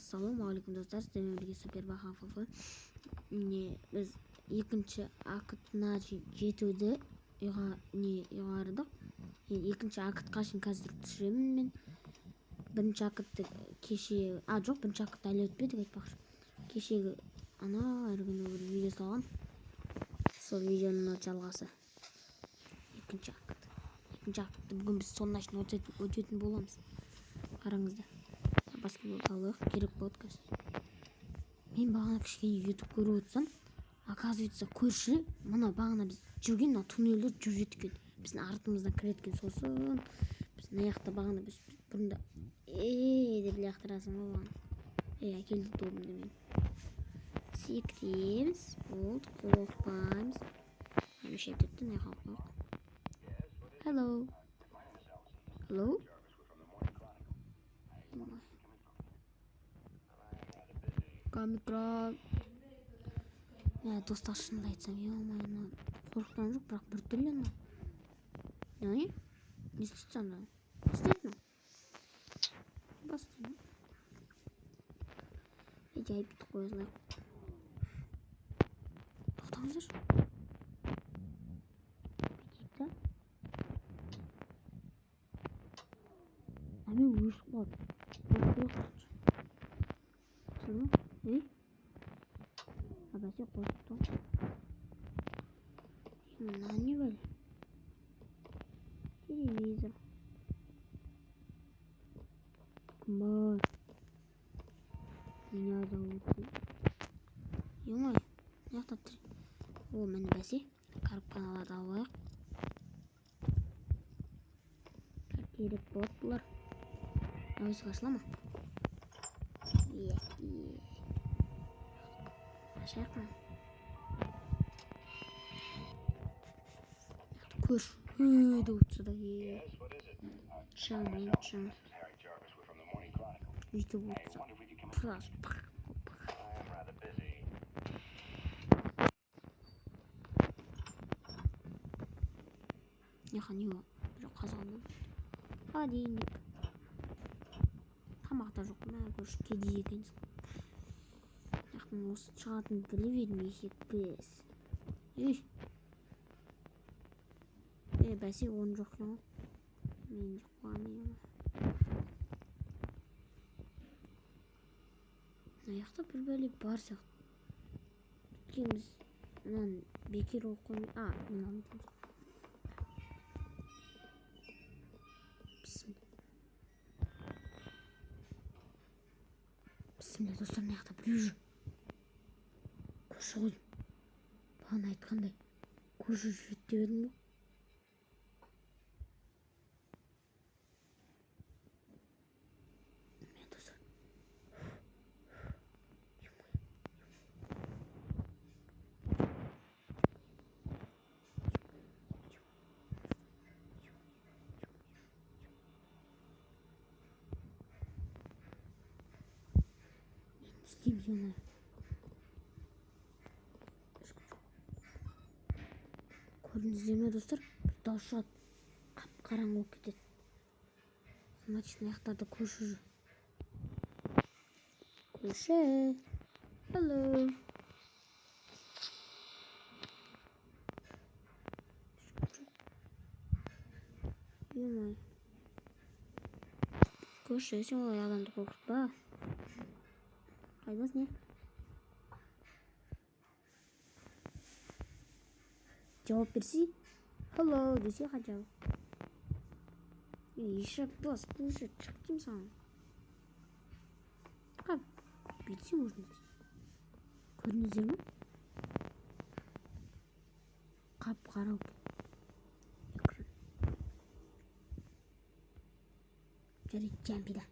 Ассалаумағалейкум, достар! Сіздермен бірге Супер Баха ФФ. Не, біз екінші актына жетуді не ұйғардық. Енді екінші актқа шейін қазір түсіремін мен. Бірінші актты кеше, а жоқ, бірінші актты әлі өтпедік, айтпақшы. Кешегі ана әрі күні бір видео салғам. Сол видеоның жалғасы. Екінші акт. Екінші актты бүгін біз соңына шейін өтетін боламыз. Қараңыздар. Баскетбол алайық, керек болады қазір. Мен бағана кішкене ютуб көріп отырсам, оказывается, көрші мына бағана біз жүрген мына туннельде жүреді екен. Біздің артымыздан кіреді екен. Сосын біз мына жақта бағана біз бұрында деп лақтырасың ғой бағана. Ей, әкелді добымды мен. Секіреміз, болды, қорықпаймыз. Мешает етті, мына жаққа алып қояйық. Hello. Hello? Камера. Мә, достар, шынымды айтсам, ё-моё, мына қорыққан жоқ, бірақ біртүрлі мына. Не? Не істейді сонда? Не істейді мынау? Бас деймін. Ей, жай бүйтіп қоя салайық. Тоқтаңыздаршы. Бүйтейік та. Әме өшіп қалды. Қосып қояйық. Ей? А бәсе қосып тұр. Мына не бәле? Телевизор. Кім бар? Меня зовут. Ё-моё, мына жақта О, міне бәсе. Коробкаларды алып алайық. Керек болады бұлар. Мынау есік ашыла ма? Иә, иә. Ашайық мынаны. Көрші деп отырса да, е. Шам, шам. Өйтіп отырса. Пырас, пыр, пыр. Мына не бар? Бір қазған ба? Холодильник. Тамақ та жоқ. Мә, көрші кедей екенсің. Мына жақтан осы шығатынын біліп едім, есек біз. Ей! Е, бәсе, оның жоқ екен ғой. Мен де қуамын. Мына жақта бір бәле бар сияқты. Өйткені біз мынаны бекер оқып қоймай... А, мен алмайды екенбіз. Бісміллә. Бісміллә, достар, мына жақта біреу жүр. Көрші ғой. Бағана айтқандай, көрші жүреді деп едім ғой. Мә, достар. Не істейміз, ё-моё? Көрдіңіздер ме, достар? Бір дауыс шығады. Қап-қараңғы болып кетеді. Значит, мына жақтарда көрші жүр. Көрші. Hello. Ешкім жоқ. Ё-моё. Көрші, сен олай адамды қорқытпа. Қайдасың, не? Жауап берсей. Hello десе хотя бы. Ей, ешек бас, көрші, шық деймін саған. Қап, бүйтсе можно. Көрдіңіздер ме? Қап-қара болып экран. Жарайды, жампида.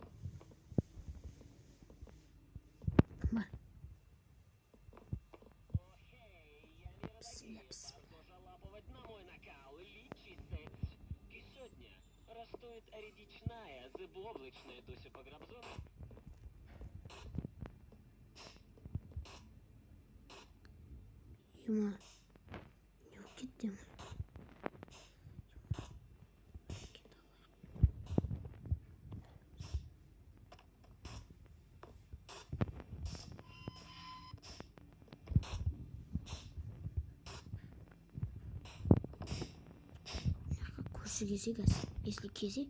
Кім бар? Бісміллә, бісміллә. Растует редичная, зыблоблачная Дуся Пограбзона. Ё-моё. Не болып кетті, ё-моё? Кетті алайық. Көрші келсе қазір, если келсе,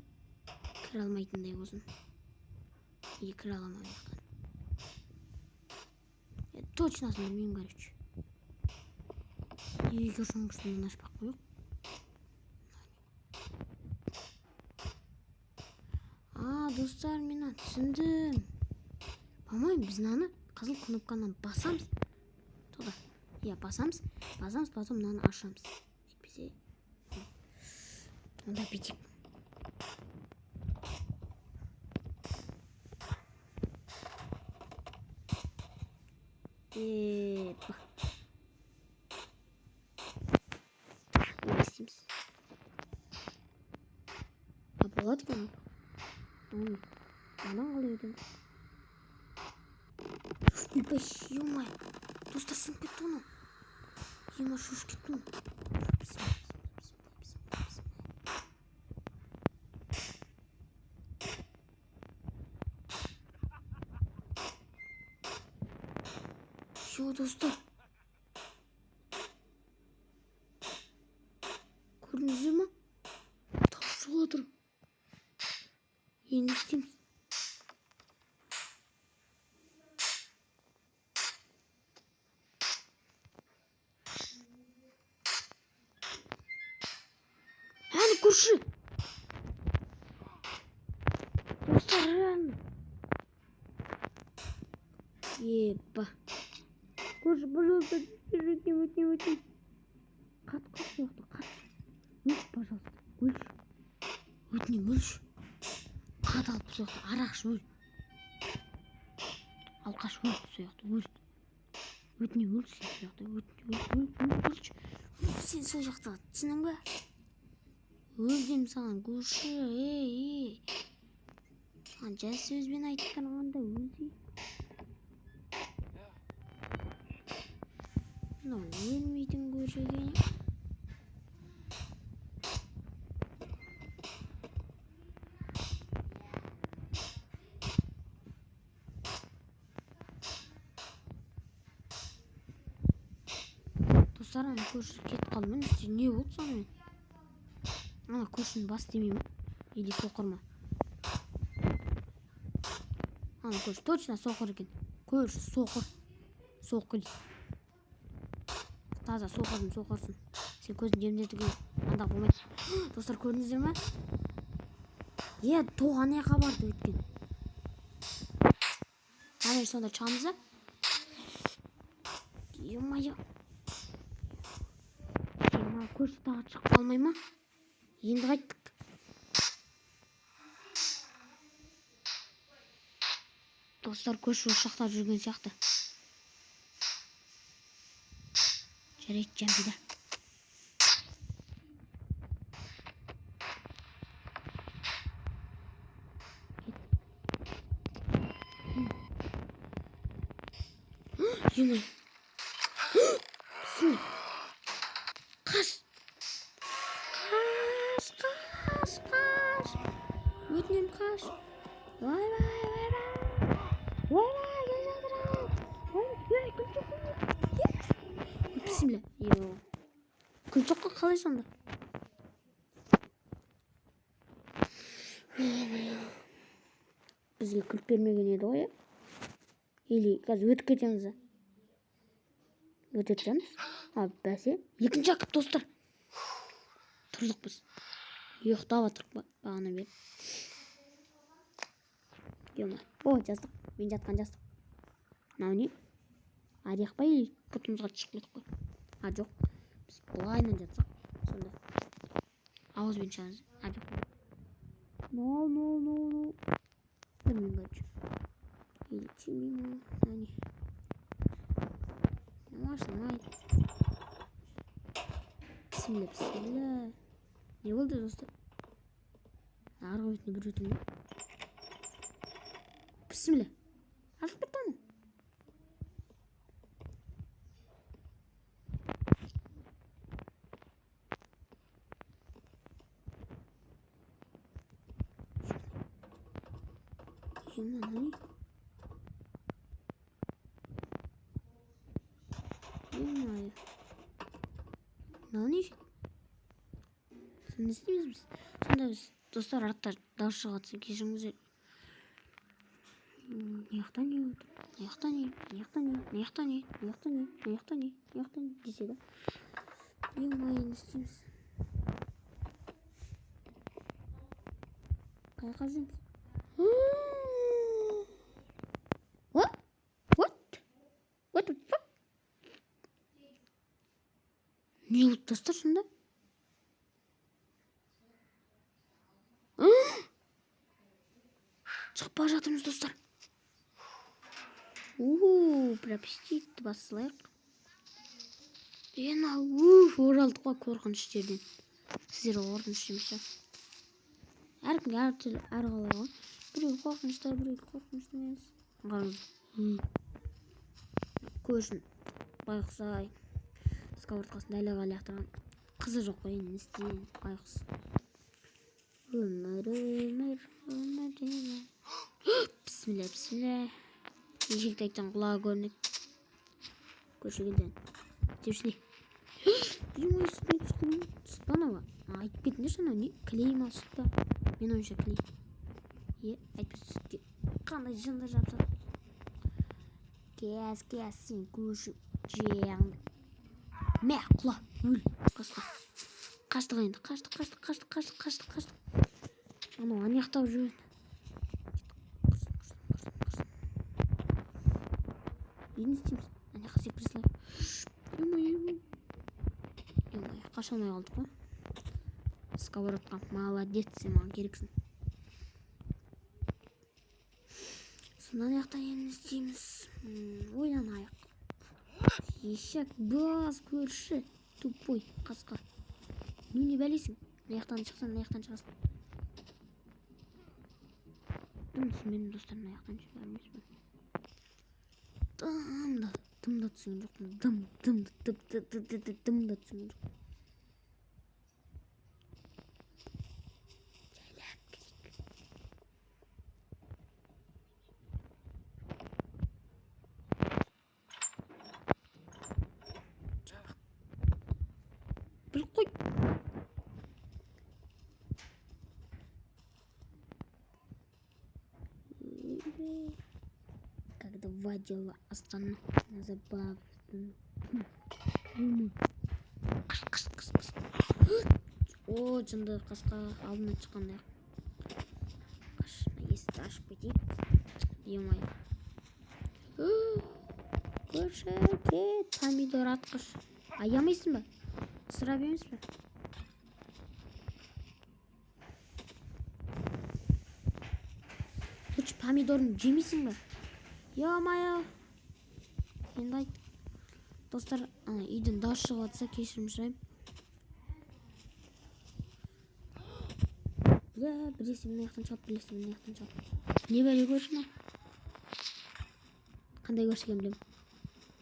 кіре алмайтындай болсын. Или кіре ала ма ана жақтан? Точносын білмеймін, короче. Неге көршінің күшін ашпай ақ қояйық. А, достар, мен мынаны түсіндім. По-моему, біз мынаны қызыл кнопканы басамыз. Тоқта. Иә, басамыз, басамыз, потом мынаны ашамыз. Әйтпесе онда бүйтейік. Епа. Не істейміз? А, болады екен ғой. Мынаны қалай өтеміз? Ойбай, ё-моё. Достар, сынып кетті ғой мынау. Ема, шошып кеттім ғой. Бісміллә, бісміллә, бісміллә, бісміллә. Йо, достар. Көрдіңіздер ма? Дауыс шығып жатыр. Енді не істейміз? Әне көрші. Достар, реально. Еба. Көрші, пожалуйста, өтінемін, өтінемін, өтінемін. Қат, қат сол жақта, қат. Өлші, пожалуйста, өлші. Өтінемін, өлші. Қат алып сол жақта, арақ іш, өл. Алқаш, өл сол жақта, өл. Өтінемін, өл сен сол жақта, өтінемін, өл, өл, өл, өлші. Өл сен сол жақта, түсіндің бе? Өл деймін саған, көрші, ей, ей. Саған жай сөзбен айтып тұрғанда өлсей. Мынау өлмейтін көрші екен. Достар, ана көрші кетіп қалды ма? Не істейді? Не болды сонымен? Ана көршінің бас демей ма? Или соқыр ма? Ана көрші точно соқыр екен. Көрші соқыр. Соқыр. Таза соқырдың соқырсың. Сен көзің емдетуге анда болмайды. Достар, көрдіңіздер ме? Е, тоқ ана жаққа барды өткен. Ана сонда шығамыз да. Ё-моё. Мына көрші тағы шығып қалмай ма? Енді қайттық. Достар, көрші осы жақта жүрген сияқты. Жарайды, жамбида. Ё-моё. Бісміллә. Қаш. Қаш, қаш, қаш. Өтінемін, қаш. Ойбай, ойбай. Ойбай, келе жатыр. Ойбай, күл жоқ қой. Бісміллә. Йо. Күл жоқ қой, қалай сонда? Бізге күліп бермеген еді ғой, иә? Или қазір өтіп кетеміз ба? Өтіп кетеміз. А, бәсе. Екінші акт, достар. Тұрдық біз. Ұйықтап жатырық па бағана бері. Ё-моё. О, жастық. Мен жатқан жастық. Мынау не? Орех па или бұтымызға шығып кеттік қой? А, жоқ. Біз былайынан жатсақ, сонда ауызбен шығамыз. А, жоқ. No, no, no, no. Білмеймін, короче. Или тимеймін, мынау не? Ну, ашылмайды. Бісміллә, бісміллә. Не болды, достар? Арғы бетіне бір өтім ба? Бісміллә. Ашылып кетті ана. Ё-моё, мынау не? Ё-моё. Мынау не? Не істейміз біз сонда? Біз, достар, артта дауыс шығып жатса, кешіріңіздер. Мына жақта не отыр? Мына жақта не? Мына жақта не? Мына жақта не? Мына жақта не? Мына жақта не? Мына жақта не десе да. Е-мое, не істейміз? Қай жаққа жүреміз? What? What? What the fuck? Не болды, достар, сонда? Шығып бара жатырмыз, достар. У, пропустить басылайық. Ена, уф, оралдық қой қорқынышты жерден. Сіздер қорқынышты емес пе? Әркімге әртүрлі, әрқалай ғой. Біреу қорқынышты, біреу қорқынышты емес. Қараңыз. Көршім байғұс ай. Сковородкасын дәл лақтырған. Қызы жоқ қой, енді не істейін, байғұс. Өмір, өмір, өмір деген. Бісміллә, бісміллә. Ешекті айтсаң, құлағы көрінеді. Көрші. Депші не? Ой, сүтіне түсіп қалдым. Сүт па анау? Айтып кетіңдерші, анау не? Клей ма, сүт па? Менің ойымша, клей. Е, әйтпесе сүтке қандай жынды жабысады. Кес, кес, сен көрші жағыңды. Мә, құла, өл, қасқа. Қаштық енді, қаштық, қаштық, қаштық, қаштық, қаштық, қаштық. Анау ана жақта жүреді. Құрсын, құрсын, құрсын, құрсын. Енді не істейміз? Ана жаққа секіре салайық. Ё-моё. Ё-моё, қаша алмай қалдық қой. Сковородка, молодец, сен маған керексің. Сонда ана жақта енді не істейміз? Ойланайық. Ешек бас, көрші, тупой қасқа. Немене бәлесің? Мына жақтан шықсаң, мына жақтан шығасың. Дым түсінбедім, достар, мына жақтан шыға емес пе? Дым да, дым да түсінген жоқпын. Дым, дым, дым, дым, дым, дым, дым да түсінген жоқпын. Жайлап кірейік. Жабық. Біліп қой. Ойбай. Как два дела Астана на забаву. Қаш, қаш, қаш, қаш. О, жынды қасқа алдынан шыққандай. Қаш, мына есікті ашып кетейік. Ё-моё. Көрші, кет, помидор атқыш. Аямайсың ба? Ысырап емес пе? Лучше помидорын жемейсің бе? Ё-моё. Енді айт. Достар, ана үйден дауыс шығып жатса, кешірім сұраймын. Бля, біресе мына жақтан шығады, біресе мына жақтан шығады. Не бәле көрші мынау? Қандай көрші екенін білемін.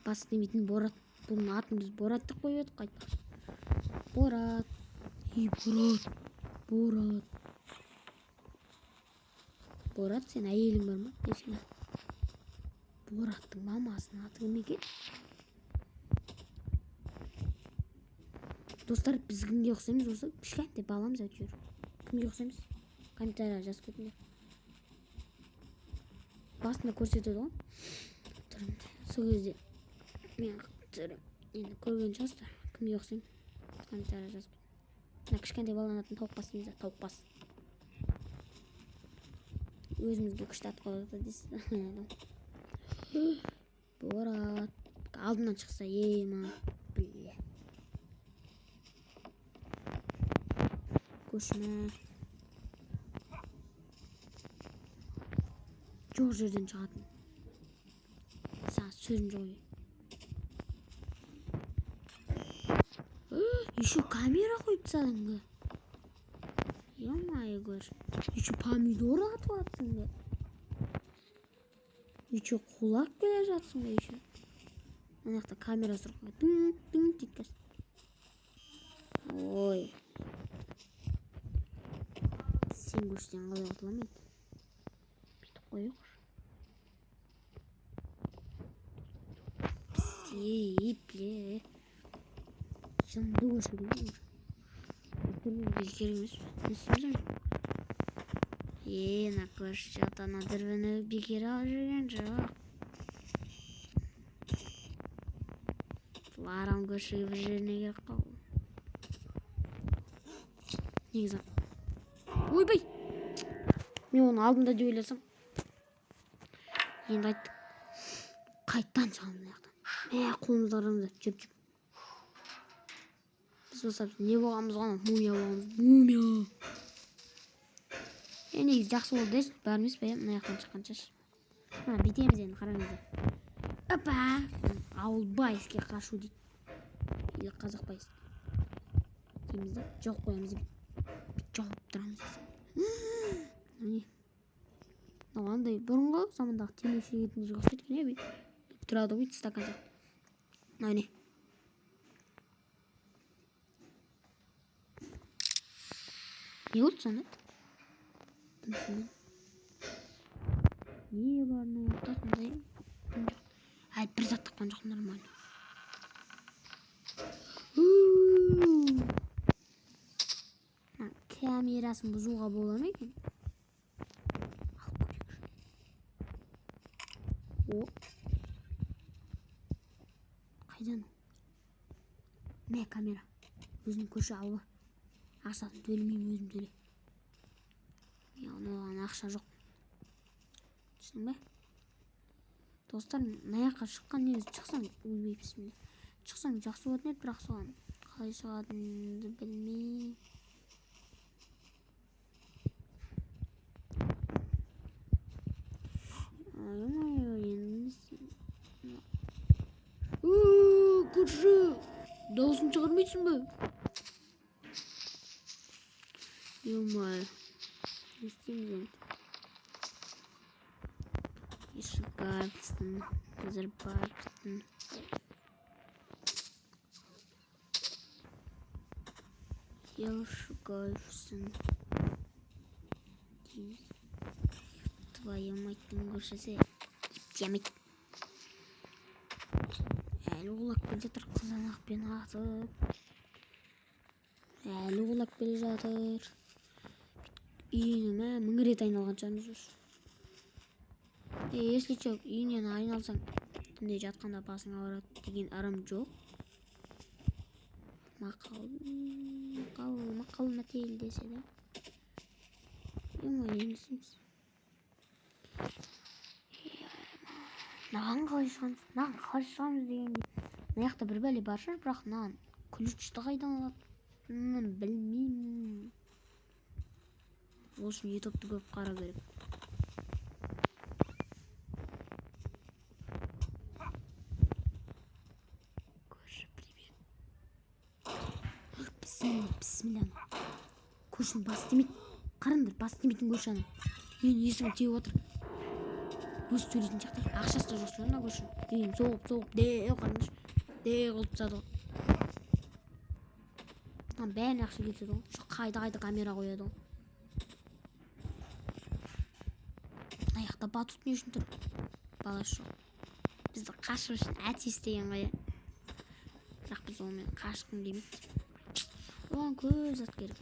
Бас істемейтін Борат. Бұның атын біз Борат деп қойып едік қой, айтпақшы. Борат. Ей, Борат. Борат. Борат, сен әйелің бар ма? Десең. Бораттың мамасының аты кім екен? Достар, біз кімге ұқсаймыз осы? Кішкентай баламыз әйтеуір. Кімге ұқсаймыз? Комментарияға жазып кетіңдер. Басында көрсетеді ғой. Түрімді. Сол кезде мен түрім енді көрген шығарсыздар. Кімге ұқсаймын? Комментарияға жазып кетіңдер. Мына кішкентай баланың атын тауық бас дейміз да, тауық бас. Өзімізге күшті ат қояды дейсіз. Борат. Алдымнан шықса, ема. Бля. Көшме. Жоқ жерден шығатын. Саған сөзім жоқ. Еще камера қойып тастадың ба? Ё-моё, көр. Еще помидор атып жатсың ба? Еще құлап келе жатсың ба еще? Ана жақта камера тұр ғой. Дың, дың дейді қазір. Ой. Сен көрсең, қалай құтыламын енді? Бүйтіп қояйықшы. Ей, бля. Жынды көрші ғой уже. Дүрбі бізге керек емес. Не істейміз оны? Е, мына көрші ана дүрбіні бекер алып жүрген жоқ. Бұл арам көршіге бір жеріне келіп қалды. Негізі. Ойбай! Мен оны алдымда деп ойласам. Енді айттық. Қайттан шығамыз мына жақтан. Мә, қолымызды қараңыздар. Жүр, жүр. Біз болса біз не болғанбыз ғой, мумия болғанбыз. Мумия. Е, негізі жақсы болды деші, бар емес пе, мына жақтан шыққанша. Мына бүйтеміз енді, қараңыздар. Опа! Ауыл байске қашу дейді. Или қазақ байске. Дейміз да, жауып қоямыз бүйтіп. Бүйтіп жауып тұрамыз. Міне. Мынау андай бұрынғы замандағы темекі шегетін жерге ұқсайды екен, иә, бүйтіп тұрады ғой, стакан сияқты. Мынау не? Не болды сонда? Не бар мына жақта сондай? Әлі бір зат тапқан жоқпын нормально. Мына камерасын бұзуға бола ма екен? Алып көрейікші. О. Қайдан ол? Мә камера. Өзің көрші алып ал. Ақшасын төлемеймін, өзім төле. Яғни оған ақша жоқ. Түсіндің бе? Достар, мына жаққа шыққан негізі шықсаң, ойбай, бісміллә. Шықсаң жақсы болатын еді, бірақ соған қалай шығатынымды білмей. Ой-ой-ой, енді не істеймін? Үу, көрші, дауысын шығармайсың ба? Ё-моё. Не істейміз енді? Есік ашсын, Назарбаевтың. Елшігаевсың. Твою мать, көршісі. Демейді. Әлі улап келе жатыр қызанақпен атып. Әлі улап келе жатыр. Үйіне мә, 1000 рет айналған шығармыз осы. Если чё, үйінен айналсаң, түнде жатқанда басың ауырады деген ырым жоқ. Мақал, мақал, мақал мәтел десе де. Ё-моё, не істейміз? Мынаған қалай шығамыз? Мынаған қалай шығамыз дегенде. Мына жақта бір бәле бар шығар, бірақ мынаған ключті қайдан алатынын білмеймін. Ол үшін ютубты көп қарау керек. Көрші, привет. Бісміллә, бісміллә. Көршінің басы тимейді. Қараңдар, басы тимейтін көрші ана. Үйінің есігін теуіп отыр. Өзі төлейтін сияқты. Ақшасы да жоқ шығар мына көршінің. Үйін соғып, соғып, деу қараңдаршы. Деу қылып тастады ғой. Мынаның бәріне ақша кетеді ғой. Şu қайда-қайда камера қояды ғой. Мына жақта батут не үшін тұр? Баласы жоқ. Бізді қашу үшін әт істеген ғой, иә. Бірақ біз онымен қашқым келмейді. Оған көп зат керек.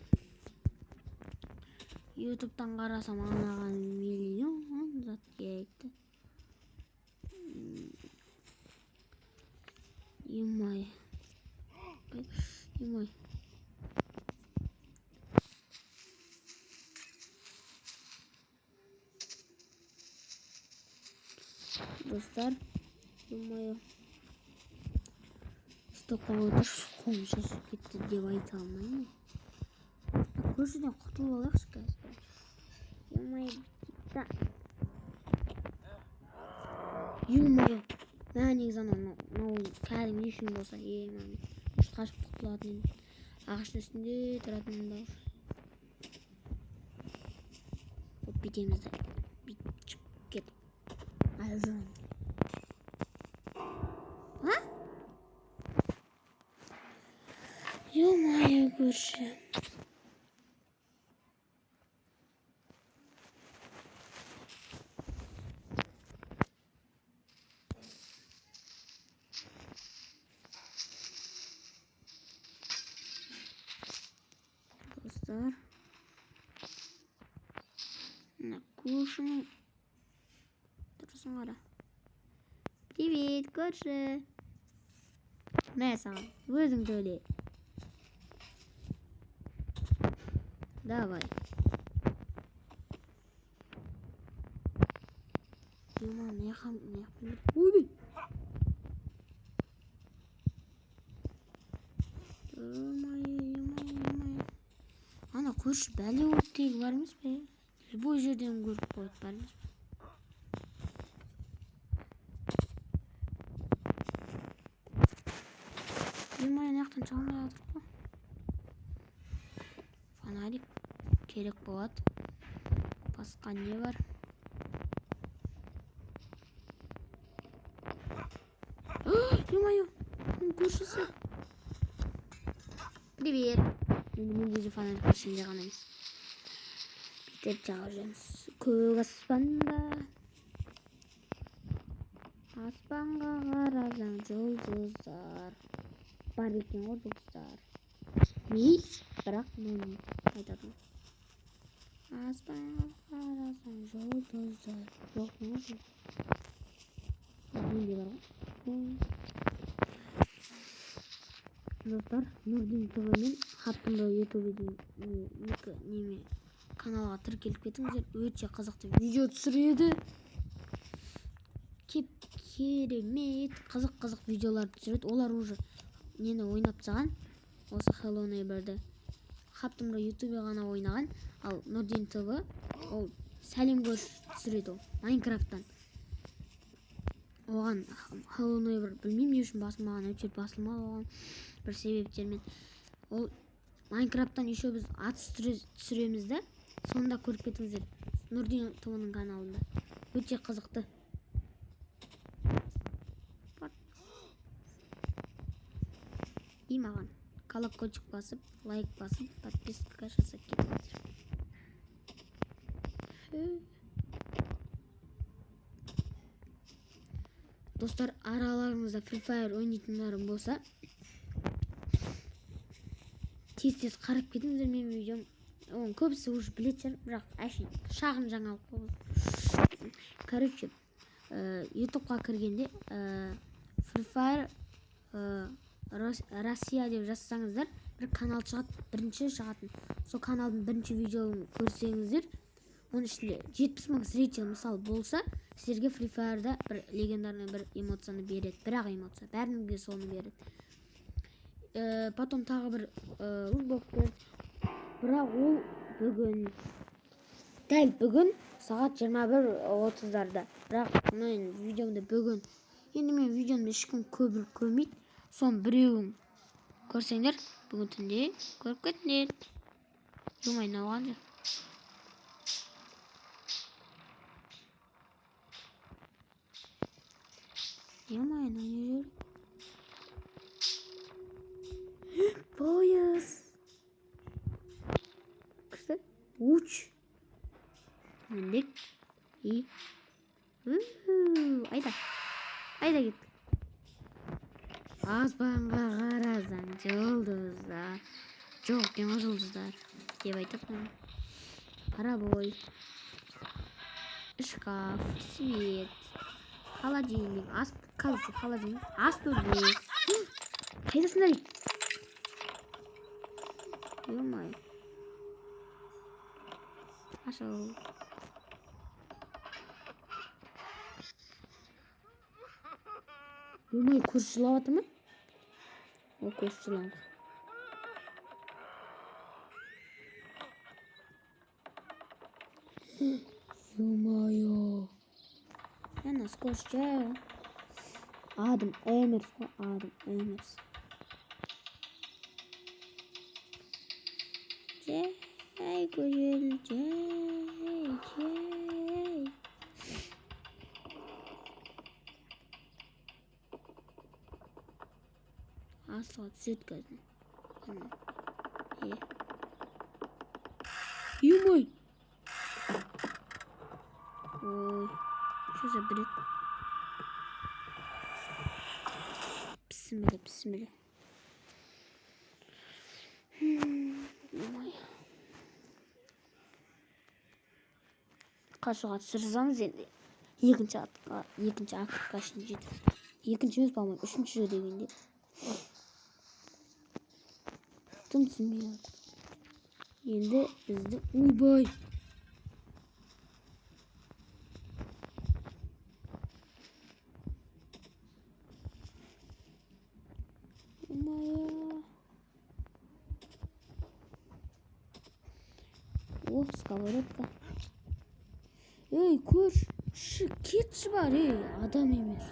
Ютубтан қарасам анаған миллион зат керек та. Ё-моё. Ё-моё. Достар, ё-моё. Столға отырып қолым шошып кетті деп айта алмаймын. Көршіден құтылып алайықшы қазір. Ё-моё, да. Ё-моё. Мә, негізі анау, мынау кәдімгі үшін болса, е, мә, қашып құтылатын едім. Ағаштың үстінде тұратын едім да. Вот бүйтеміз да. Бүйтіп шығып кетіп. Әлі жүремін. А? Ё-моё, көрші. Достар, мына көршінің тұрысын қара. Привет, көрші. Мә саған, өзің төле. Давай. Ема, мына. Ойбай. Ё-моё, ё-моё. Ана көрші бәле оттегі бар емес пе? Любой жерден көріп қояды, бар емес пе? Ё-моё, мына жақтан шыға алмай жатырмық қой. Фонарик керек болады. Басқа не бар? Ё-моё, көршісі. Привет. Енді менде де фонарик бар, сенде ғана емес. Бүйтіп жағып жүреміз. Көк аспанда, аспанға қарасаң жұлдыздар бар екен ғой, жұлдыздар. Ми, бірақ мен айтатын. Аспанға қарасаң жұлдыздар. Жоқ, не жұлдыз? Менде бар ғой. Достар, Нұрдин ТВ мен Хаттымды Ютубе деген екі неме каналға тіркеліп кетіңіздер. Өте қызықты видео түсіреді. Кеп керемет қызық-қызық видеолар түсіреді. Олар уже нені ойнап тастаған? Осы Hello Neighbor'ды. Хаттымды Ютубе ғана ойнаған. Ал Нұрдин ТВ ол сәлем көрші түсіреді ол Майнкрафттан. Оған Hello Neighbor білмеймін не үшін басылмаған, әйтеуір басылмады оған бір себептермен. Ол Майнкрафттан еще біз атыс түсіреміз да, соны да көріп кетіңіздер Нұрдин ТВ-ның каналында. Өте қызықты. И маған колокольчик басып, лайк басып, подписка жасап кетіңіздер. Достар, араларыңызда Free Fire ойнайтындарың болса, тез-тез қарап кетіңіздер менің видеом. Оның көбісі уже білетін шығар, бірақ әшейін шағын жаңалық қой. Короче, Ютубқа кіргенде, Free Fire, Россия деп жазсаңыздар, бір канал шығады, бірінші шығатын. Сол каналдың бірінші видеоын көрсеңіздер, оның ішінде 70 мың зритель мысал болса, сіздерге Free Fire'да бір легендарный бір эмоцияны береді. Бірақ эмоция, бәріңізге соны береді. Потом тағы бір, лутбокс береді. Бірақ ол бүгін, дәл бүгін сағат жиырма бір отыздарда. Бірақ мен видеомды бүгін, енді мен видеомды ешкім көбірек көрмейді. Соның біреуін көрсеңдер, бүгін түнде көріп кетіңдер. Жумай алған жоқ. Ё-моё, мынау не жер? Пойыз. Күшті. Уч. Міндік. И. Уху. Айда. Айда кеттік. Аспанға қарасаң жұлдыздар. Жоқ, екен ғой жұлдыздар. Деп айтады. Парабой. Шкаф, свет, холодильник, ас, короче, холодильник, ас бөлме. Қайдасыңдар? Ё-моё. Ашыл. Ё-моё, көрші жылап жатыр ма? О, көрші жылап. Ё-моё. Ана скотч. Адам Эмерс қой, Адам Эмерс. Жай көжел, жай, жай. Асыға түседі қазір. Ана. Е. Ё-моё. Ой, что за бред? Бісміллә, бісміллә. Ё-моё. Қашуға тырысамыз енді. Екінші атқа, екінші актқа шейін жету. Екінші емес, по-моему, үшінші дегенде. Тым түсінбей қалдым. Енді бізді, ойбай. Моя. О, сковородка. Ей, көрші, кетші бар, ей, адам емес.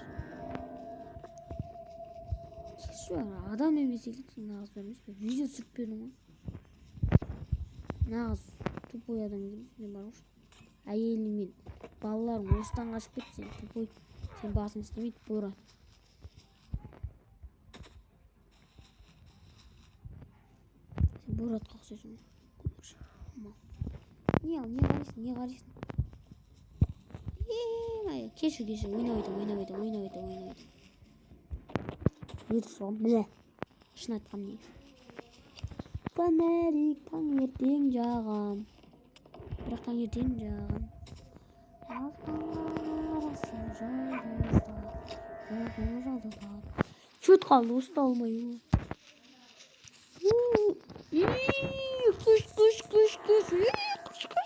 Кетші бар, адам емес екенсің, нағыз бар емес пе? Видео түсіріп бердің ғой. Нағыз тупой адам екенсің, сен бар ғой. Әйелің мен балаларың осыдан қашып кетті, сен тупой. Сен басың істемейді, Борат. Сен Боратқа ұқсайсың ғой. Көрші. Мал. Не ал, не қарайсың, не қарайсың? Е, кешір, кешір, ойнап айтамын, ойнап айтамын, ойнап айтамын, ойнап айтамын. Өтіп соғым, біле. Шын айтқам негізі. Фонарик таңертең жағам. Бірақ таңертең жағам. Аспанға қарасам жұлдыздар, жұлдыздар. Чуть қалды, ұсталмай. Күш, күш, күш, күш, күш, күш, күш.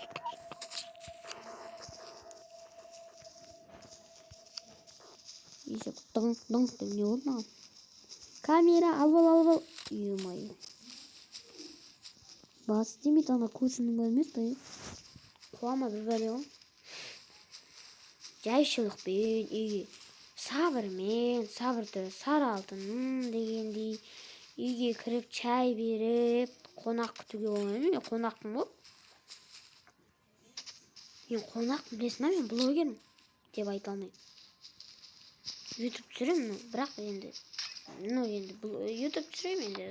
Есек дың, дың деп не болды маған? Камера, алып ал, алып ал. Ё-моё. Бас істемейді, ана көршінің бәрі емес пе? Қуама бір бәле ғой. Жайшылықпен үйге сабырмен, сабырды сары алтын дегендей үйге кіріп чай беріп қонақ күтуге болмайды. Мен қонақпын ғой. Мен қонақпын, білесің ба, мен блогермін деп айта алмаймын. Ютуб түсіремін, ну, бірақ енді, ну, енді Ютуб түсіремін енді,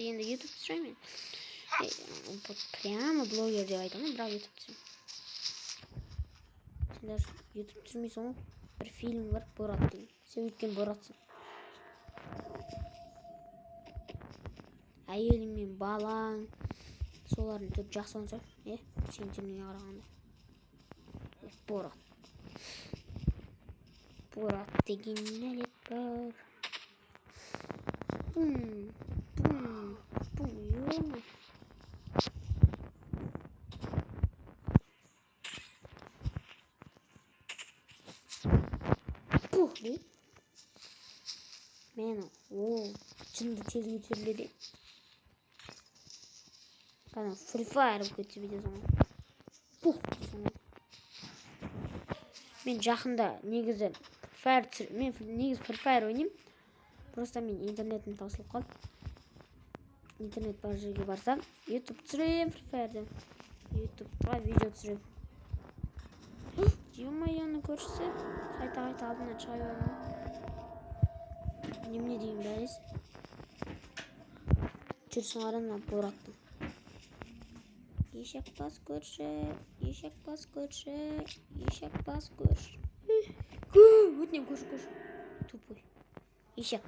енді Ютуб түсіремін енді. Вот прямо блогер деп айта алмаймын, бірақ Ютуб түсіремін. Сен даже Ютуб түсірмейсің ғой. Бір фильм бар, Борат деген. Сен өйткен Боратсың. Әйелің мен балаң, солардың түрі жақсы болса, сенің түріңе қарағанда. Борат. Борат деген нәлет бар. Бум, бум, бум, ё-моё. Пух, де. Мен ол жынды тез көтеріледі. Кәдімгі Free Fire болып кетсе бүйтесің ғой. Пух дейсің ғой. Мен жақында негізі Free Fire түсір-, мен негізі Free Fire ойнаймын. Просто мен интернетім таусылып қалды. Интернет бар жерге барсам, YouTube түсіремін Free Fire'ден. YouTube'ға видео түсіремін. Ё-моё, көршісі қайта-қайта алдынан шыға берді. Немене деген бәлесі? Жүрсің қара мына Бораттың. Ешек бас көрші, ешек бас көрші, ешек бас көрші. Өтінемін, көрші, көрші. Тупой. Ешек.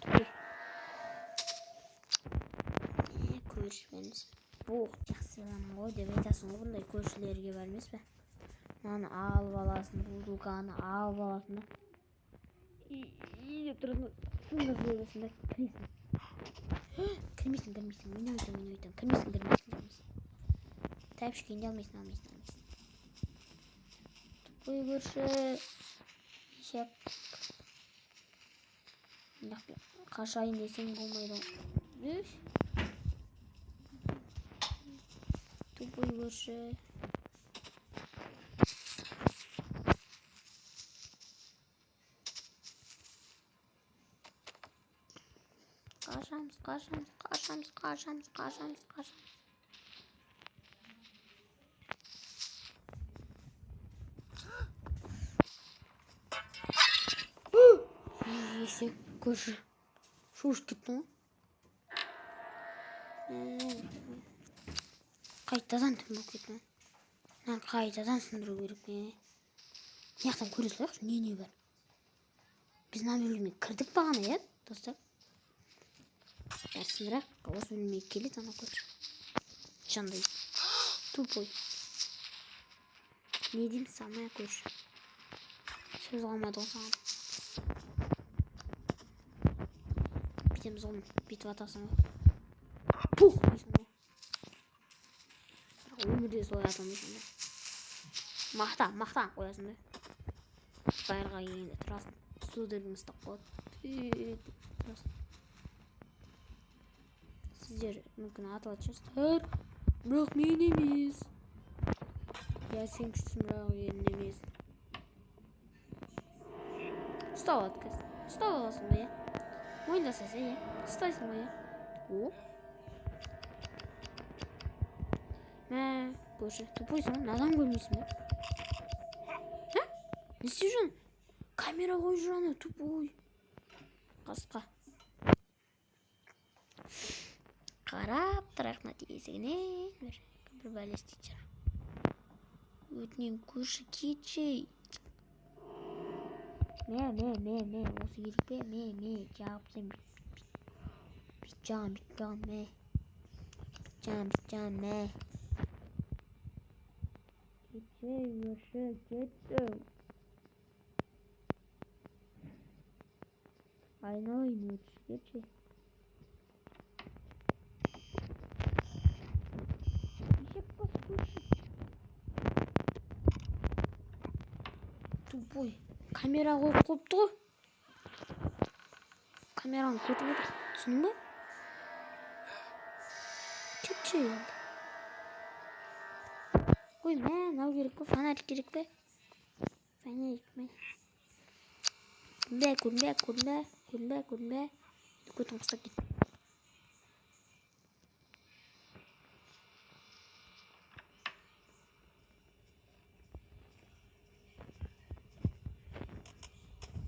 Тупой. Көрші емес. Бұл жақсы адам ғой деп айтасың ғой бұндай көршілерге бар емес пе? Мынаны алып аласың, бутылканы алып аласың да. И деп тұрасың, сындырып жібересің да, кіресің. Кірмейсің, кірмейсің, ойнап айтамын, ойнап айтамын. Кірмейсің, кірмейсің, кірмейсің. Тәпішкені де алмайсың, алмайсың, алмайсың. Тупой көрші. Ешек. Қашайын десең болмайды ғой. Үш. Тупой көрші. Қашамыз, қашамыз, қашамыз, қашамыз, қашамыз, қашамыз. Есек көрші. Шошып кеттің ғой. Қайтадан түн болып кетті. Мынаны қайтадан сындыру керек. Мына жақтан көре салайықшы, не не бар. Біз мына бөлмеге кірдік бағана, иә, достар? Бәрі сындырайық, осы бөлмеге келеді ана көрші. Жандай. Тупой. Не деймін саған, көрші? Сөз қалмады ғой саған. Бүйтеміз ғой, бүйтіп атасың ғой. Пух дейсің ғой. Бірақ өмірде солай ата алмайсың да. Мақтан, мақтан қоясың да. Байырға келгенде тұрасың. Судорогың ұстап қалады. Бүйтіп тұрасың. Сіздер мүмкін атылатын шығарсыздар. Бірақ мен емес. Иә, сен күштісің, бірақ мен емес. Ұстап алады қазір. Ұстап аласың ғой, иә. Мойындасаң, иә. Ұстайсың ғой, иә. О. Мә, көрші, тупойсың ғой, надан көрмейсің бе? Ә? Не істеп жүрсің? Камера қойып жүр ана, тупой. Қасқа. Қарап тұрайық мына есігінен бір бәле істейтін шығар. Өтінемін, көрші, кетші. Мә, мә, мә, мә, осы керек пе? Мә, мә, жағып тастаймын. Бүйтіп жағамын, бүйтіп жағамын, мә. Бүйтіп жағамын, бүйтіп жағамын, мә. Кетші, көрші, кетші. Айналайын, көрші, кетші. Ешек бас, көрші. Тупой. Камера қойып қойыпты ғой. Камераны көріп отыр. Түсіндің бе? Кетші енді. Ой, мә, мынау керек пе? Фонарик керек пе? Фонарик, мә. Көрінбе, көрінбе, көрінбе, көрінбе, көрінбе. Көтің ұстап кет.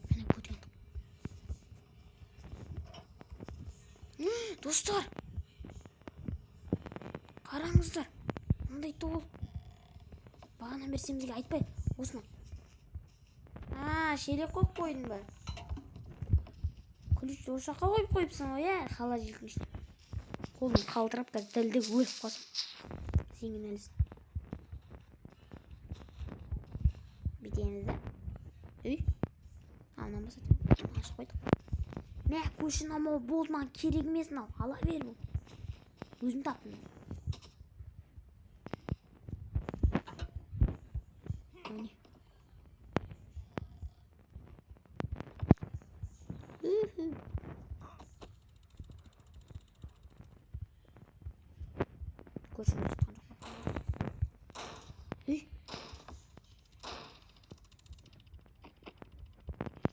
Міне көтен. Достар, қараңыздар, мындай толық. Бағана бері сен бізге айтпай, осыны. А, шелек қойып қойдың ба? Ключті осы жаққа қойып қойыпсың ғой, иә? Холодильниктің ішіне. Қолым қалтырап, қазір дәлдеп өліп қалсам. Сен кінәлісің. Бүйтеміз да. Үй. А, мынаны басады. Ашып қойдық. Мә, көрші, мынау болды, маған керек емес мынау. Ала бер бұл. Өзім таптым. Мынау не? Үху. Көрші өліп жатқан жоқ па? Үй.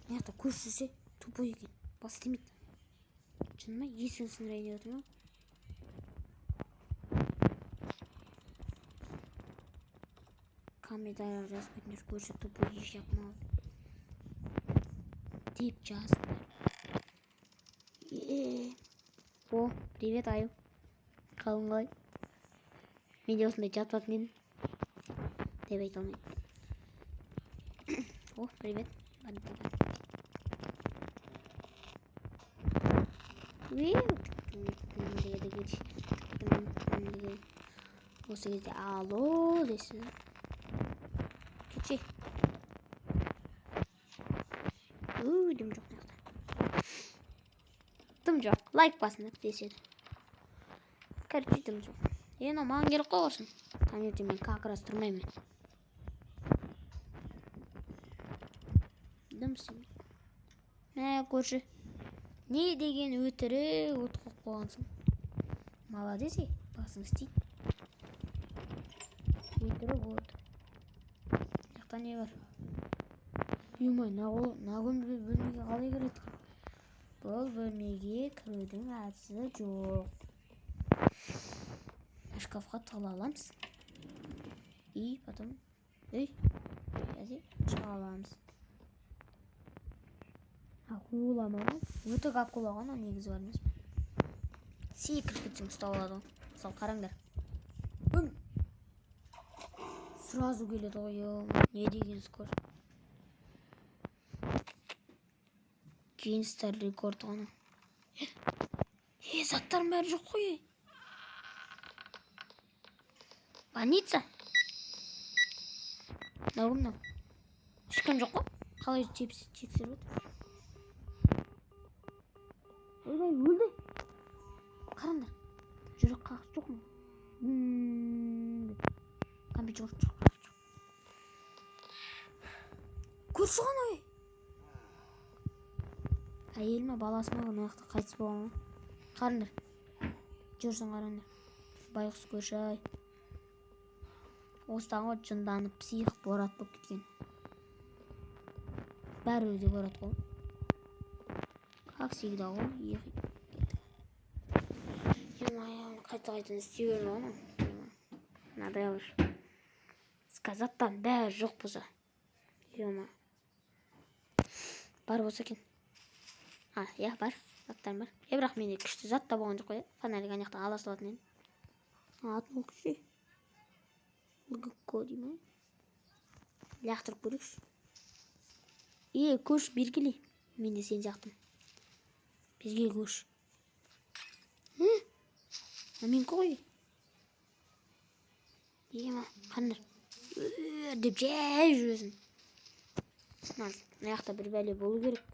Мына жақта көрші жүрсе, тупой екен. Бас істемейді. Шын ма? Есігін сындырайын деп отыр ма? Комментарий жазып кетіңдер, көрші тупой еш жақын деп жазыңдар. Е. О, привет, аю. Қалың қалай? Мен де осындай жататын едім. Деп айта алмаймын. О, привет. Осы кезде алло дейсіз. Кетші. Үу, дым жоқ мына жақта. Дым жоқ. Лайк басыңдар деседі. Короче, дым жоқ. Е, мынау маған керек қой осыны. Таңертең мен как раз тұрмаймын. Дым істемейді. Мә, көрші. Не деген өтірік от қойып қойғансың. Молодец, ей, басың істейді. Өтірік от. Мына жақта не бар? Ё-моё, мына бөлмеге қалай кіреді екен? Бұл бөлмеге кірудің әдісі жоқ. Шкафқа тығыла аламыз. И потом, ей, әзе, шыға аламыз. Акула ма? Өтірік акула ғой, анау негізі бар емес пе? Секіріп кетсең ұстап алады ғой. Мысалы, қараңдар. Үм. Сразу келеді ғой, ё-моё. Не деген скор. Гейнстер рекорд ғой анау. Е, заттардың бәрі жоқ қой, ей. Больница? Мынау кім мынау? Ешкім жоқ қой. Қалай тексеріп отыр? Ойбай, өлді. Қараңдар. Жүрек қағыс жоқ ма? Деп. Компьютер жоқ, жоқ. Көрші ғой анау. Әйелі ме, баласы ма, мына жақта қайтыс болған ғой. Қараңдар. Жүрсін қараңдар. Байғұс көрші ай. Осыдан ғой жынданып псих Борат болып кеткен. Бәрі де Борат қой. Как всегда ғой. Ё-моё, қайта-қайта істей берді ғой анау. Надоел уже. Сказаттан бәрі жоқ болса. Ё-моё. Бар болса екен. А, иә, бар. Заттарым бар. Бірақ менде күшті зат та болған жоқ қой. Фонарик ана жақтан ала салатын едім. Атын оқышы. Лгко дей ме? Лақтырып көрейікші. Е, көш, бергіле. Мен де сен сияқтымын. Бізге көш. Менікі ғой. Ема, қараңдар. Деп жай жүресің. Мына жақта бір бәле болу керек.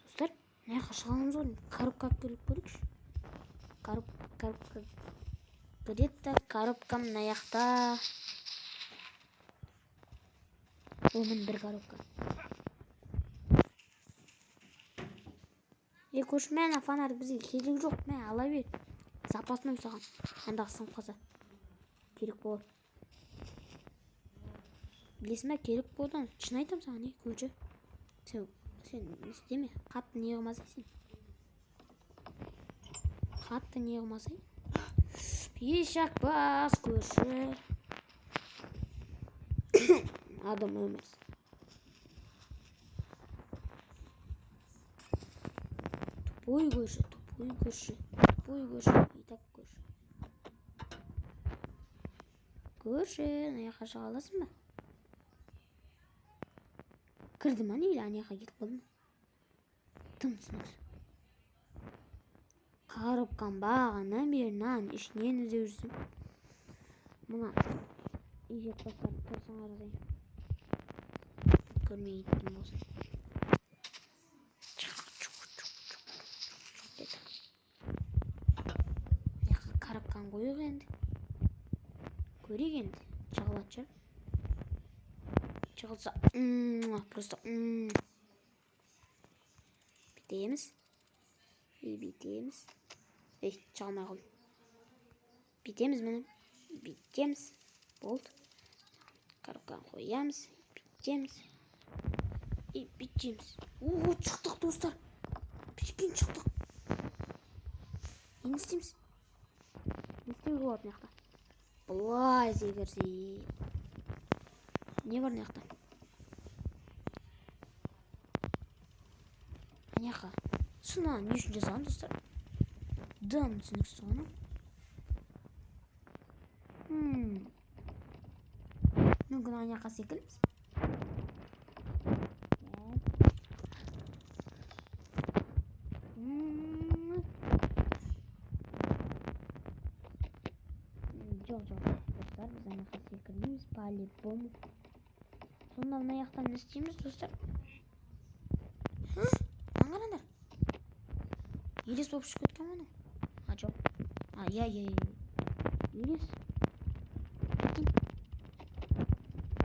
Достар, мына жаққа шыға аламыз ғой. Коробка алып келіп көрейікші. Коробка. Где-то коробка мына жақта. О, міне бір коробка. Е, көрші, мә, ана фонарь бізге керегі жоқ. Мә, ала бер. Запасной саған. Андағы сынып қалса. Керек болады. Білесің бе, керек болады оны. Шын айтамын саған, е, көрші. Сен не істеме? Қатты не қылмасай сен. Қатты не қылмасай. Ешак бас, көрші. Адам өлмес. Тупой көрші, тупой көрші, тупой көрші, и так көрші. Көрші, ана жаққа шыға аласың ба? Кірді ма не, или ана жаққа кетіп қалды ма? Тым түсініксіз. Коробканы бағанадан бері мынаның ішінен іздеп жүрсем. Мына ежек бастарды тосаң қарасай. Көрмей кеттім болсын. Мына коробканы қояйық енді. Көрейік енді. Жығылатын шығар. Жығылса, просто, Бүйтеміз. И бүйтеміз. Ей, шыға алмай қалдым. Бүйтеміз міне. Бүйтеміз. Болды. Коробканы қоямыз. Бүйтеміз. И бүйтеміз. О, шықтық, достар. Прикинь, шықтық. Енді не істейміз? Не істеуге болады мына жақта? Былай секірсек. Не бар мына жақта? Мына жаққа. Шына не үшін жасаған, достар? Дым түсініксіз ғой анау. Мүмкін ана жаққа секіреміз. Жоқ, жоқ, достар, біз ана жаққа секірмейміз по-любому. Сонда мына жақтан не істейміз, достар? Мына қараңдар. Елес болып шығып кеткен ғой анау. А, жоқ. А, иә, иә, иә. Елес. Прикинь.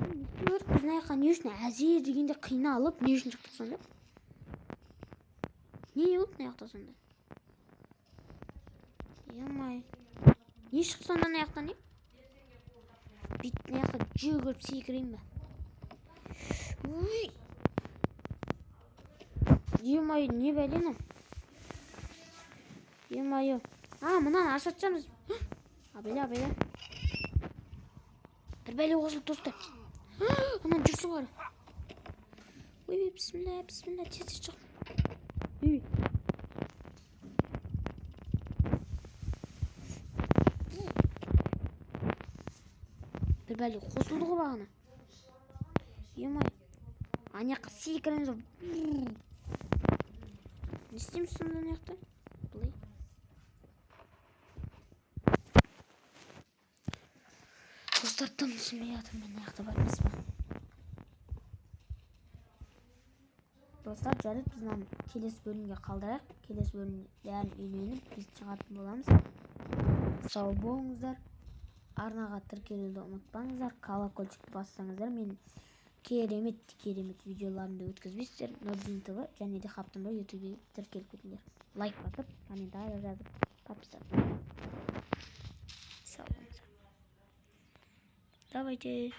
Не істеу керек? Біз мына жаққа не үшін әзер дегенде қиналып, не үшін шықтық сонда? Не болды мына жақта сонда? Е-май. Не шықты сонда мына жақтан, не? Бүйтіп мына жаққа жүгіріп секірейін бе? Уй! Е-май, не бәле мынау? Е-май. А, мынаны ашатын шығармыз. Абайла, абайла. Бір бәле қосылды, достар. Анан жүрсін қара. Ой, бісміллә, бісміллә, тез тез шық. Үй. Бір бәле қосылды ғой бағана. Е-май. Ана жаққа секіреміз. Не істейміз сонда ана жақта? Былай. Достар, Дым түсінбей жатырмын мен. Мына жақта бар емес па, достар? Жарайды, біз мынаны келесі бөлімге қалдырайық. Келесі бөлімде бәрін үйреніп, біз шығатын боламыз. Сау болыңыздар! Арнаға тіркелуді ұмытпаңыздар. Колокольчикті бассаңыздар, мен керемет керемет видеоларымды өткізбейсіздер. Нұрдин ТВ және де Хаптымбай Ютубе тіркеліп кетіңдер. Лайк басып, комментарий жазып, подписаться. Сау болыңыздар, давайте.